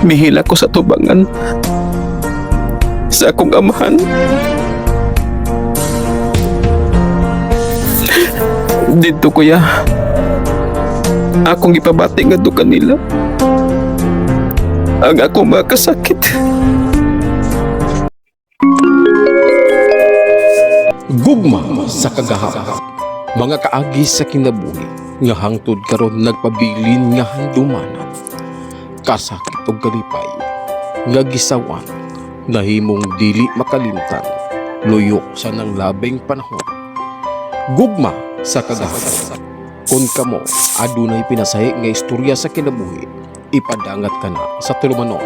Mihila ko sa tubangan sa akong amahan. Dito, kuya, akong ipabati nga do kanila ang akong mga kasakit. Gugma sa kagahap. Mga kaagi sa kinabuhi nga hangtod karon nagpabilin nga handumanan. Kasakit og kalipay nga gisawan nahimong dili makalimtan luyok sa nang labing panahon. Gugma sa kagahap. Kung kamo adunay pinasahi nga istorya sa kinabuhi, ipadangat ka na sa tulumanon.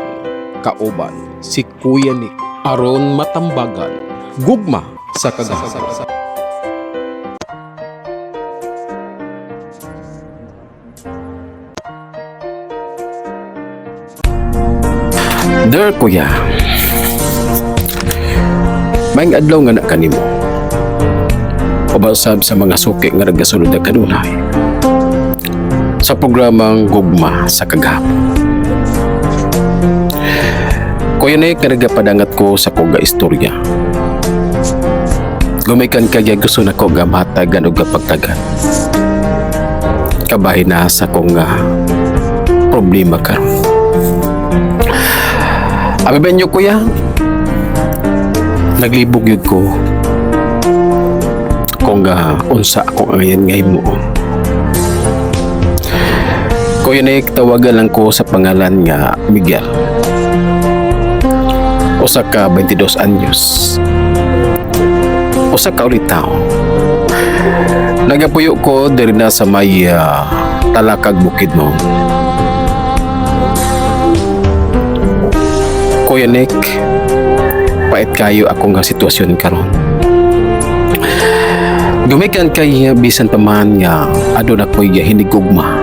Kauban si Kuya Nick aron matambagan. Gugma sa kagahap. There, kuya. Maayong adlaw nga na kanimo. Ubasab sa mga suki nga nagasulod na kanunay sa programang Gugma sa Kagahapon. Kuya Nick, nga nagapadangat ko sa koga istorya. Gumikan kaya gusto na ko gamhatagan o gapagtagan. Kabahin na sa kong problema karon. Abi ba niyo, kuya? Naglibog yun ko kung unsa akong angayan ngay mo. Kuya Nick, tawagan lang ko sa pangalan nga Miguel. Usa ka 22 anyos. Usa ka ulitaw. Nagapuyo ko diri na sa may Talakag, Bukidnon. Kuya Nick, pait kayo akong nga sitwasyon karon. Gumikan kay bisan pa man nga aduna ko'y hinigugma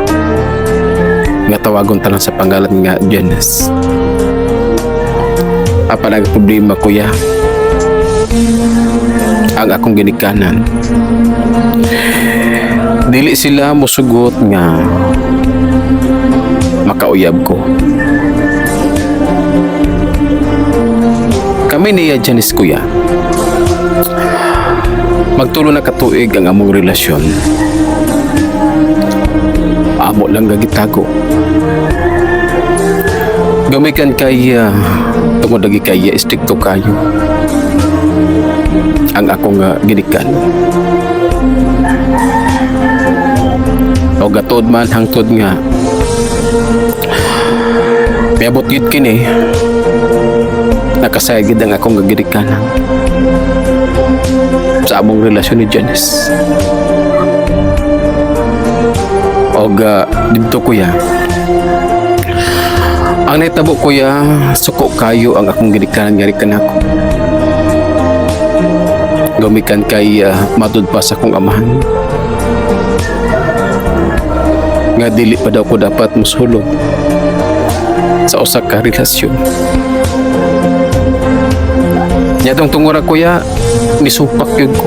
nga tawagon talang sa pangalan nga Janice. Apan ang problema, kuya, ang akong ginikanan. Dili sila musugot nga makauyab ko. Kami niya Janice, kuya. Magtulo na katuig ang among relasyon. Amo lang nga gitago. Gamikan kay tungod lagi kay strikto kayo ang akong ginikan. O gatod man hangtod nga miabot gyud kini, nakasayad gid ang akong gagirikanan sa among relasyon ni Janice. Og didto, kuya, ang nahitabo, kuya, suko kayo ang akong ginikanan nga rikan ako. Gumikan kay matud pa sa akong amahan nga dili pa daw ko dapat musulod sa usa ka relasyon. Nya tong tungura, kuya, misupak yun ko.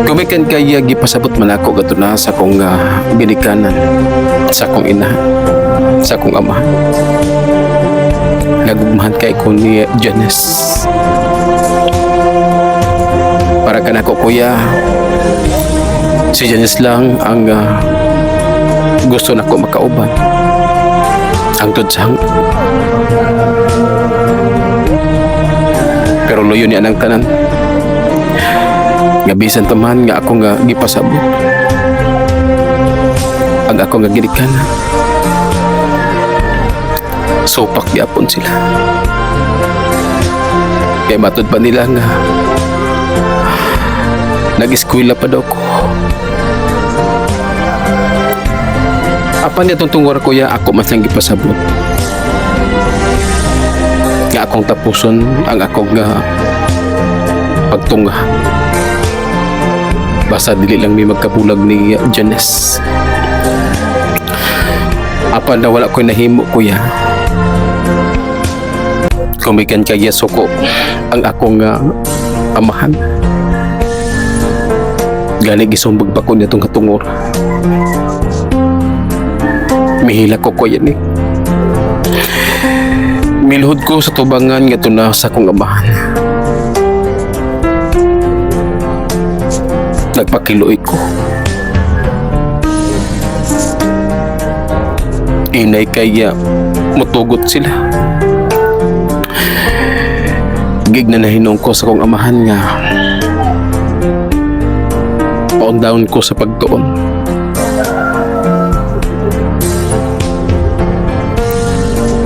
Gumikan kay gipasabot man ako gadto na sa akong ginikanan, sa akong ina, sa akong ama. Nagugmahan kay ko ni Janice. Para kanako, kuya, si Janice lang ang gusto nako makauban. Hangtod sa hangtod. Pero luyo niya ng tanan. Nga bisan taman nga ako nga gipasabot ang ako nga ginikanan, supak gyapon sila. Kay matud pa nila nga nag-eskwela pa daw ko. Apan niya tungtungor, kuya, ako mas lang gipasabot nga akong tapuson ang akong nga pagtunga. Basta dili lang mi magkabulag ni Janice. Apan na wala ko'y nahimo, kuya. Kumikan kay suko ang akong amahan. Gani gisumbag pa ko niya itong katungor. Mihila ko, kuya ni. Miluhod ko sa tubangan nga tuna sa akong amahan. Nagpakiluoy ko. Inay kaya mutugot sila. Gig na nahinong ko sa akong amahan nga paundown ko sa pagtuon.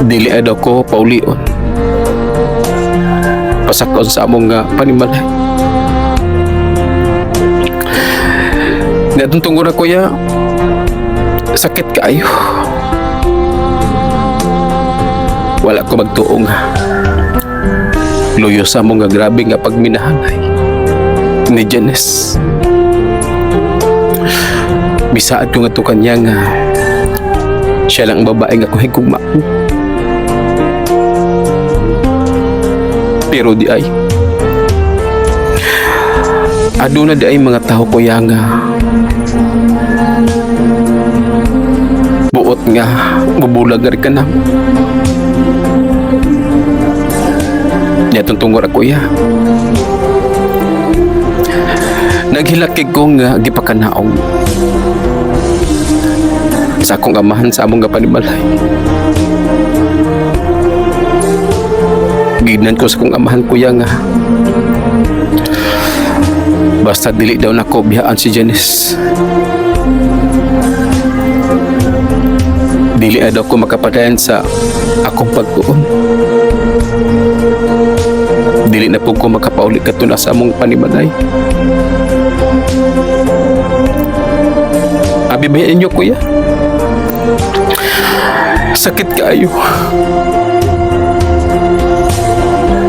Dili ay daw ko paulion. Pasakon sa among nga panimalay. Natong tungod na, kuya, sakit kaayo. Wala ko magtuo nga luyo sa among nga grabe nga pagminahanay ni Janice. Bisaad ko nga to kanya nga siya lang ang babae nga akong higugma. Pero di ay. Aduna di ay mga tao, kuya, nga buot nga mubulag ka na. Niya tungod ako, kuya. Naghilakig ko nga gipakanaog sa akong amahan sa among panimalay. Gignan ko sa akong amahan, kuya, nga basta dili daw nako biyaan si Janice. Dili na daw ko makapadayan sa akong pagtuon. Dili na po ko makapauli kadto sa among panimalay. Abi ba inyo, kuya? Sakit kaayo.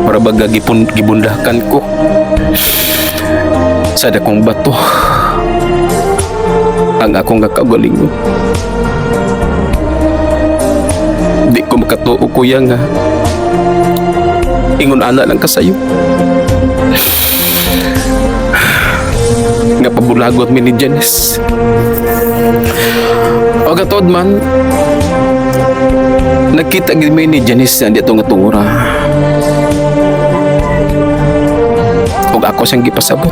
Para baga gibundakan ko sa dakong bato ang akong kaugalingon. Di ko makatuo, kuya, nga ingon ana lang kasayo. Nga pabulagot mi ni Janice. O gatod man, nagkita gid mi ni Janice na dito nga tungura. Ug ako siyang gipasabot.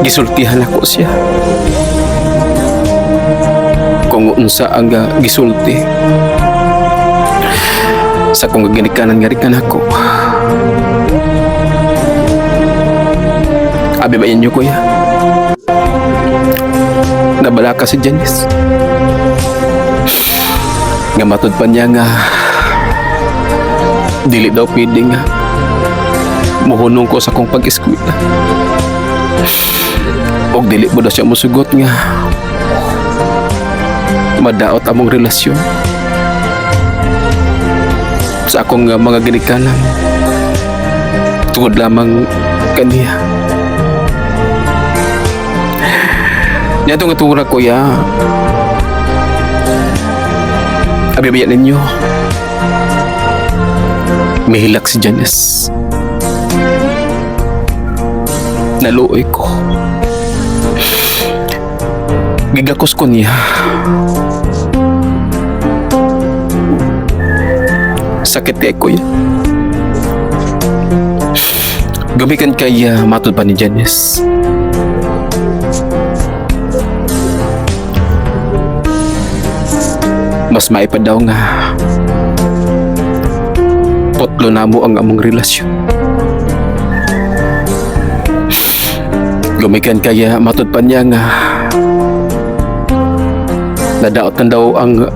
Gisultihan ako siya. Kung unsa ang gisulti sa akong ginikanan nga rikan ako. Abi ba inyo, kuya? Nabalaka si Janice. Nga matud pa niya nga dili daw pwede nga muhunong ko sa akong pag-eskwela. Og dili mo daw siya musugot nga madaot among relasyon sa akong mga ginikanan tungod lamang kaniya. Niya itong tura, kuya. Abi ba ninyo? Mihilak si Janice. Naluoy ko. Gigakos ko niya. Sakit kay kuya. Gumikan kay matod pa ni Janice. Mas maipa daw nga putlo na mo ang among relasyon. Gumikan kaya matod pa niya nga nadaot na daw ang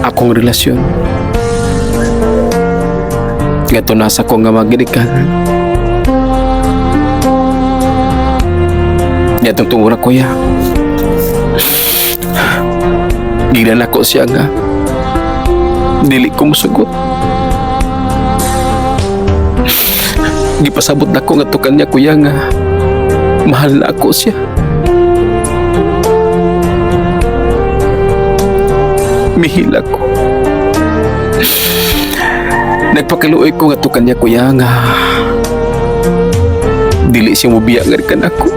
akong relasyon. Nga nasa ko nga magirikan. Niya itong tungura, kuya. Gila na ko siya nga dili ko musugot. Gipasabot na ko nga tukan niya, kuya, nga mahal na ako siya. Mihila ko. Nagpakaluoy ko nga tukan niya, kuya, nga dili siya mubiya nga rikan ako.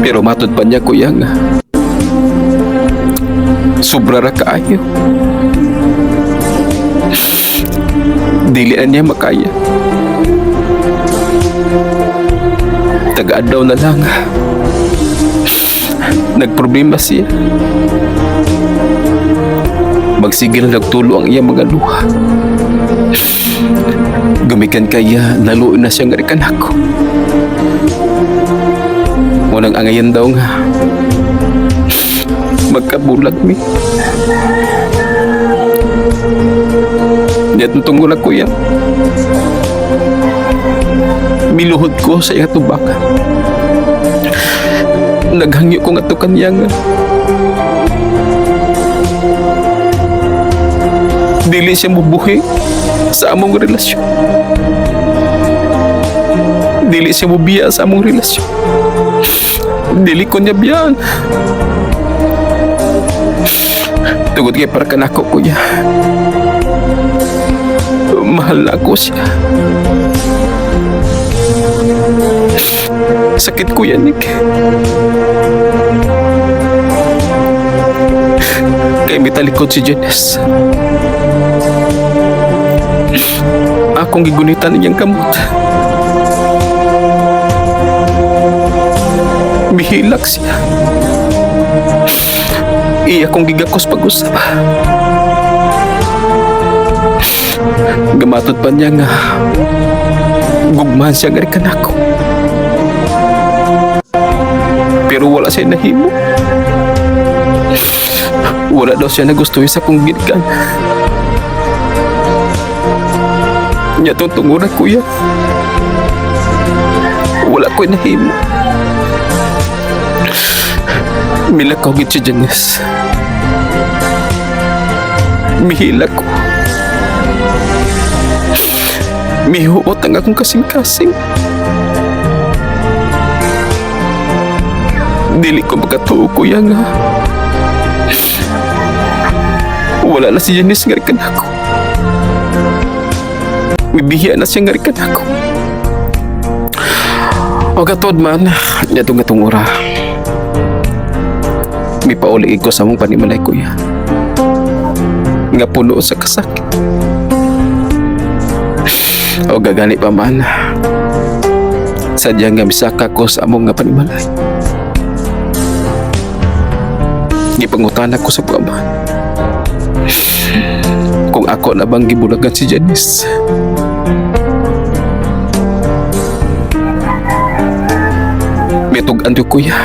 Pero matod pa niya, kuya, nga Sobra ra kaayo. Dili na niya makaya. Taga-adlaw na lang. Nagproblema siya. Magsigil na nagtulo ang iya mga luha. Gumikan kaya naluoy na siya nga rikan ako. Munang angayan daw nga magkabulag mi. Niya tungkol ako kuya. Miluhod ko sa iyang tubakan. Naghangyo ko nga to kanya nga dili siya mubuhi sa among relasyon. Dili siya mubiya sa among relasyon. Dili ko niya biyaan. Tugod kay para kanako, kuya. Mahal na ako siya. Sakit, Kuya Nick. Kay mitalikod si Janice. Akong gigunitan niyang kamot. Mihilak siya. Iya kong gigakos pag-usap. Gamatod pa niya nga gugmahan siya nga kanako. Pero wala siya nahimo. Wala daw siya nagustuhin sa kong gikan. Nya tong tungura, kuya. Wala ko'y nahimo. Milakaw gid si Janice. Mihila ko. Mihuot ang akong kasing-kasing. Dili ko makatuo, kuya, nga wala na si Janice nga rikan ako. Mibihiya na siya nga rikan ako. O katod man, niya itong ora. Mipauli ko sa mong panimalay, kuya. Nga puno sa kasakit. O gagani pa man. Sadya nga misaka ko sa among nga panimalay. Gipangutana ko sa pamahan kung ako na bang gibulagan si Janice. Mitug-an ko, kuya,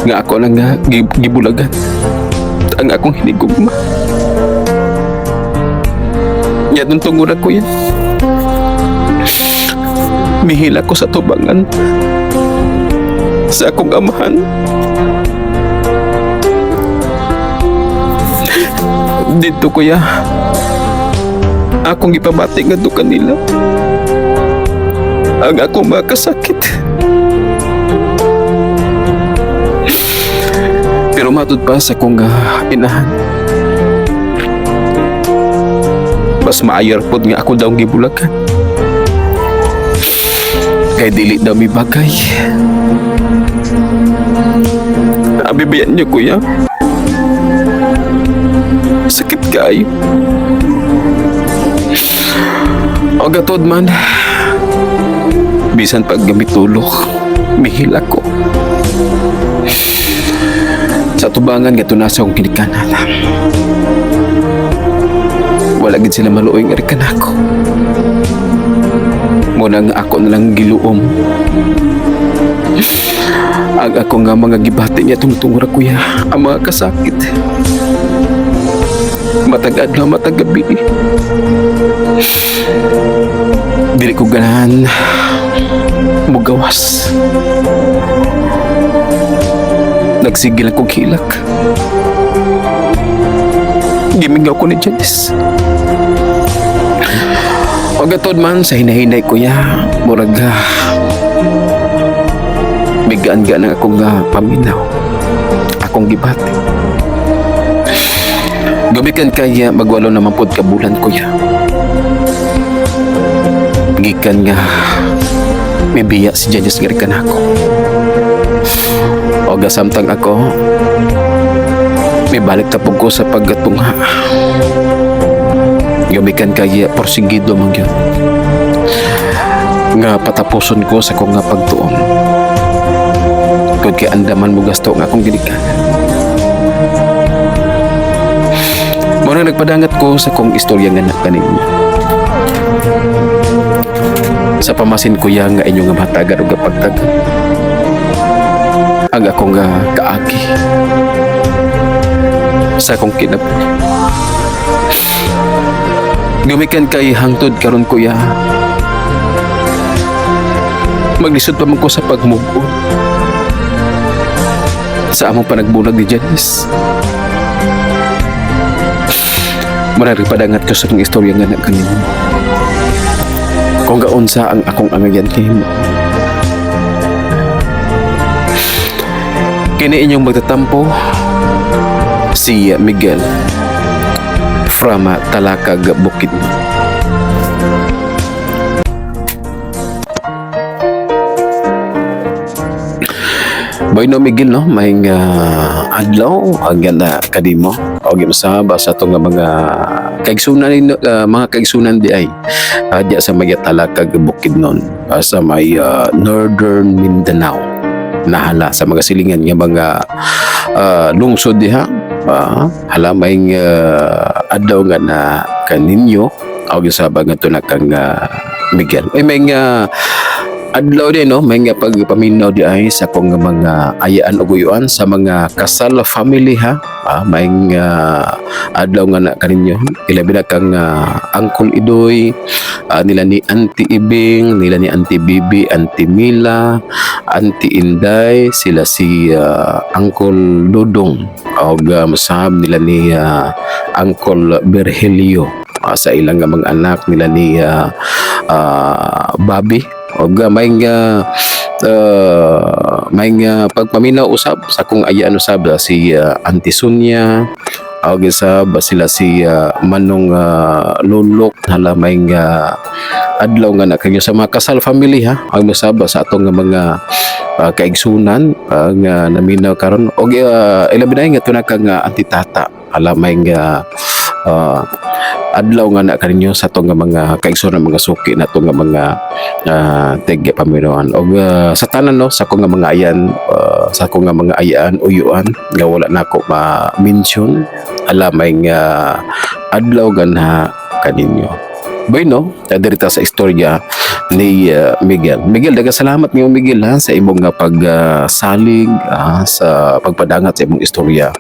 nga ako na nga gibulagan ang akong hinigugma. Nya dun tungod kuya. Mihila ko sa tubangan sa akong amahan. Dito, kuya, akong ipabati nga do kanila ang akong makasakit. Pero matud pa sa akong inahan, mas maayor pod nga ako daw gibulakan. Kay dili daw mi bagay. Abi bayan niyo, kuya. Sakit kayo. O gatod man, bisan pag gamitulok, mihil ako. Sa tubangan nga tunasa akong kinikanan. Wala gid sila maluoy nga rikan ako. Muna nga ako na lang giluom. Ang ako nga mga gibati niya tungtungura, kuya, ang mga kasakit. Matag adlaw, matag gabi. Dili ko ganahan mugawas. Nagsigil akong hilak. Gimingaw ko ni Janice. O gatod man sa hinahinay, kuya, murag bigaan-gaan ang akong paminaw. Akong gibati. Gumikan kaya magwalo naman pod ka bulan, kuya. Gikan nga mibiya si Janice nga rikan ako. O gasamtang ako, May balik ta pud ko sa paggatungha. Gumikan kay porsigido man gyud nga patapuson ko sa akong nga pagtuon. Kung kay andaman mo gasto nga akong ginikanan. Mao na nagpadangat ko sa akong istorya nga na kaninyo. Sa pamasin ko ya nga inyo nga matagan og pagtagan ang akong nga kaagi sa akong kinabuhi. Gumikan kay hangtod karon, kuya, maglisod pa man ko sa pag-move on sa among panagbulag ni Janice. Marari padangat ko sa akong istorya nga na kaninyo. Kung gaunsa ang akong angayan kay mo. Kini inyong magtatampo, si Miguel from Talakag, Bukidnon. Bueno, Miguel, no, may adlaw ang ganda kadimo. O sa sa atong nga mga kaigsunan mga kaigsunan di ay diya sa may Talakag, Bukidnon, sa may Northern Mindanao. Nahala sa mga silingan nga mga lungsod diha. Hala may adlaw nga na kaninyo o sa nga to na kang Miguel. Ay may adlaw din, no, may nga pagpaminaw di ay sa akong nga mga ayaan ug uyuan sa mga kasal family ha. May adlaw nga na kaninyo. Ilabi na kang Uncle Idoy, nila ni Auntie Ibing, nila ni Auntie Bibi, Auntie Mila, Auntie Inday, sila si Uncle Dudong og masab nila ni Uncle Virgilio, sa ilang nga mga anak nila ni Bobby og may pagpaminaw usab sa akong ayaan usab si Auntie Sonia og usab sila si Manong Lulok. Hala may adlaw nga na kanyo sa mga kasal family ha, ang masab sa atong nga mga kaigsunan nga naminaw karon og ilabi na nga tuna ka nga Auntie Tata. Hala may adlaw nga na kaninyo sa atong nga mga kaigsunan, mga suki na atong nga mga tig paminawan og sa tanan, no, sa akong nga mga ayan sa akong nga mga ayaan uyuan nga wala nako ma-mention. Hala may adlaw nga na kaninyo. Bueno, diri ta sa istorya ni Miguel. Miguel, daghang salamat nimo, Miguel, ha, sa imong nga pagsalig sa pagpadangat sa imong istorya.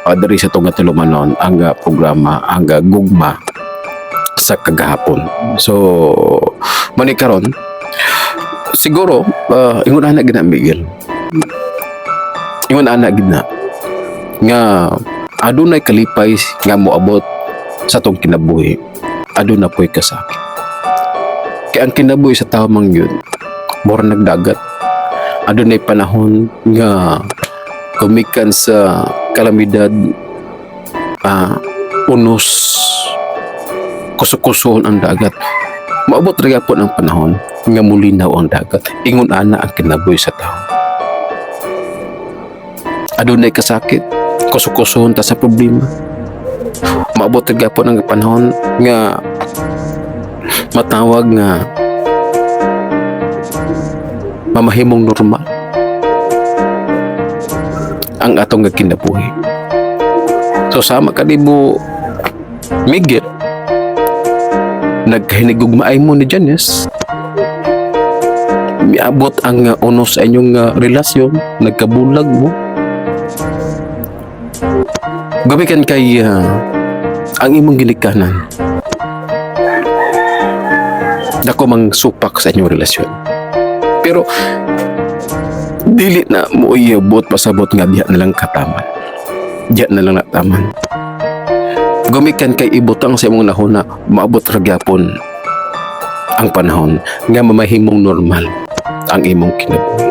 Diri sa itong tulumanon ang programa ang Gugma sa Kagahapon. So, mani karon siguro ingon ana gid na, Miguel. Ingon ana gid na nga adunay kalipay nga moabot sa atong kinabuhi, aduna po'y kasakit. Kaya ang kinabuhi sa tao mang yun, mura nagdagat. Adunay panahon nga gumikan sa kalamidad, unos, kusukusuhon ang dagat. Maabot ra gyapon ang panahon nga mulinaw ang dagat. Ingon ana ang kinabuhi sa tao. Adunay kasakit, kusukusuhon ta sa problema. Maabot ra gyapon ang panahon nga matawag nga mamahimong normal ang atong nga kinabuhi. So sama kanimo, Miguel, nagkahinigugmaay mo ni Janice, miabot ang unos sa inyong relasyon, nagkabulag mo. Gumikan kay ang imong ginikanan dako mang supak sa inyong relasyon. Pero dili na mo iabot pasabot nga diha na lang kataman. Diha na lang nataman. Gumikan kay ibutang sa imong nahuna, maabot ra gyapon ang panahon nga mamahimong normal ang imong kinabuhi.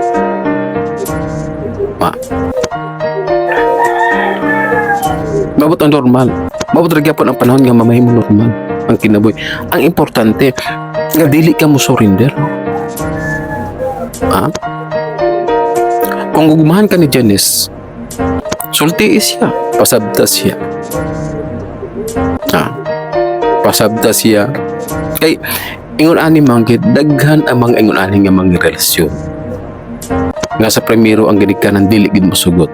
Ma. Maabot ang normal. Maabot ra gyapon ang panahon nga mamahimong normal ang kinabuhi. Ang importante nga dili ka mo surrender. Ha? Kung gugmahan ka ni Janice, Sulti siya, pasabta siya. Ah, pasabta siya. Kay ingon ani man gid, daghan ang mga ingon ani nga mga relasyon. Nga sa primero ang ginikanan dili gid mosugot.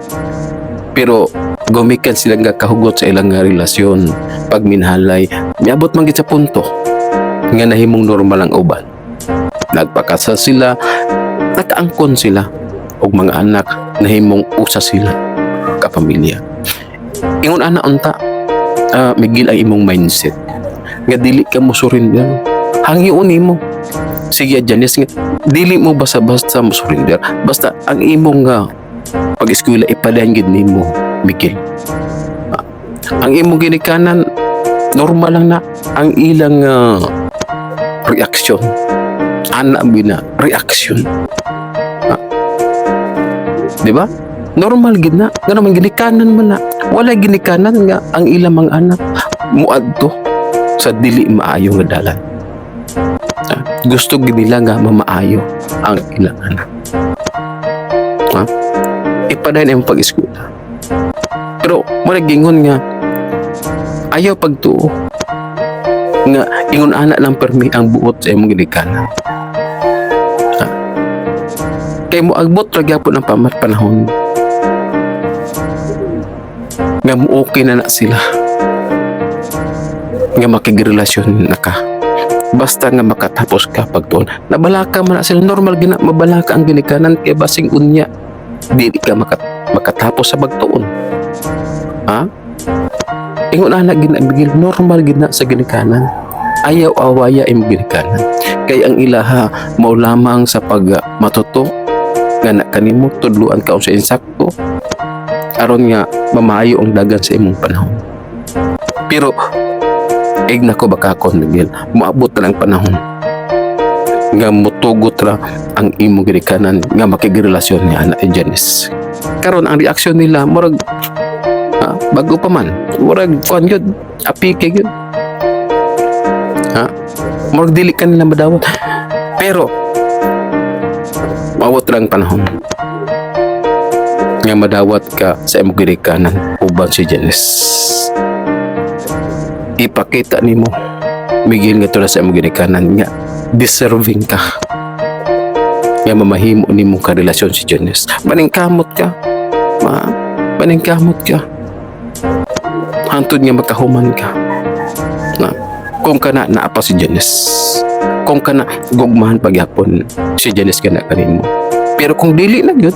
Pero gumikan sila nga kahugot sa ilang nga relasyon pag minhalay, miabot man gid sa punto nga nahimong normal ang uban. Nagpakasal sila, nakaangkon sila og mga anak, nahimong usa sila kapamilya. Ingon ana unta, Miguel, ang imong mindset nga dili ka mo surrender. Hangyoon nimo. Sige, Janice, nga dili mo basta-basta mo surrender. Basta ang imong nga pag-eskwela ipadayon gid nimo, Miguel. Ang imong ginikanan, normal lang na ang ilang reaksyon. Ana bina reaksyon. Di ba? Normal gid na. Ngano man ginikanan man na. Wala ginikanan nga ang ilang mga anak muadto sa dili maayo nga dalan. Gusto gid nila nga mamaayo ang ilang anak. Ha? Ipadayon ang pag-eskwela. Pero wala gingon nga ayaw pagtuo nga ingon ana lang permi ang buot sa imong ginikanan. Ha? Kay mo agbot ra gyapon ang pamat panahon nga mo okay na na sila nga makigrelasyon na ka, basta nga makatapos ka pagtuon. Nabalaka man na sila, normal gina mabalaka ang ginikanan kay basing unya dili ka makatapos sa pagtuon, ha. Ingon ana gina, Miguel, normal gina sa ginikanan. Ayaw awaya imong ginikanan kay ang ilaha mao lamang sa pag matuto nga na kanimo tudluan ka sa insakto aron nga mamaayo ang dagan sa imong panahon. Pero igna ko baka kon, Miguel, moabot na ang panahon nga mutugot ra ang imong ginikanan nga makigrelasyon ni ana ni Janice. Karon ang reaksyon nila murag bago pa man, murag kuan gyud, apike gyud, ha, murag dili ka nila madawat. Pero moabot ra ang panahon nga madawat ka sa imong ginikanan uban si Janice. Ipakita nimo, Miguel, nga sa imong ginikanan nga deserving ka nga mamahimo nimo ka relasyon si Janice. Maningkamot ka, ma maningkamot ka hantod nga makahuman ka na kung kana naa pa si Janice, kung kana gugmahan pagyapon si Janice kana kanimo. Pero kung dili na gyud,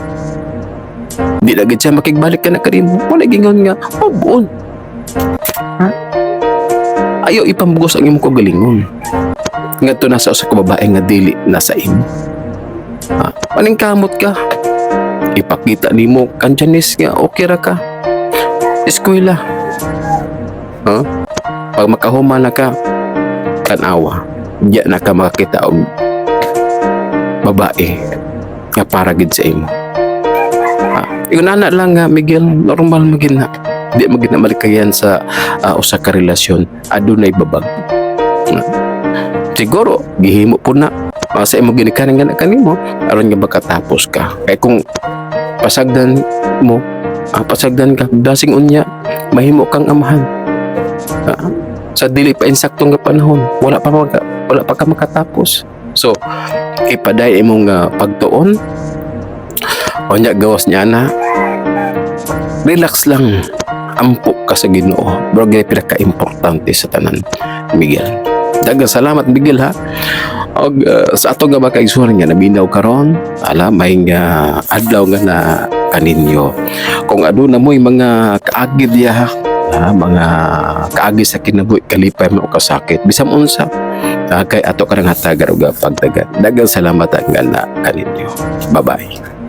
di na gyud siya makigbalik ka na kanimo, wala gingon nga move on, ha? Ayaw ipamugos ang imong kaugalingon ngadto na sa usa ka babae nga dili na sa imo, ha? Paningkamot ka, ipakita nimo kan Janice nga okay ra ka. Eskwela, ha? Pag makahuman na ka, tan-awa, diya na ka makakita og babae nga para gid sa imo, ha? Ingon ana lang nga, Miguel, normal man gid na. Di man gid na malikayan sa usa ka relasyon adunay babag. Siguro gihimo po na sa imong ginikanan nga na kanimo aron nga makatapos ka. Kay kung pasagdan mo, pasagdan ka, basing unya mahimo kang amahan sa dili pa insakto nga panahon, wala pa ka makatapos. So ipaday imong pagtuon. Unya gawas niya na, relax lang, ampo ka sa Ginoo. Bro, pinaka-importante sa tanan, Miguel. Daghang salamat, Miguel, ha. Og sa ato nga mga kaigsuonan nga naminaw karon, ala may nga adlaw nga na kaninyo. Kung aduna mo'y mga kaagid ya, ha, mga kaagi sa kinabuhi, kalipay man o kasakit, bisan unsa, kay ato ka nang hatagan og pagdagan. Daghang salamat nga na kaninyo. Bye-bye.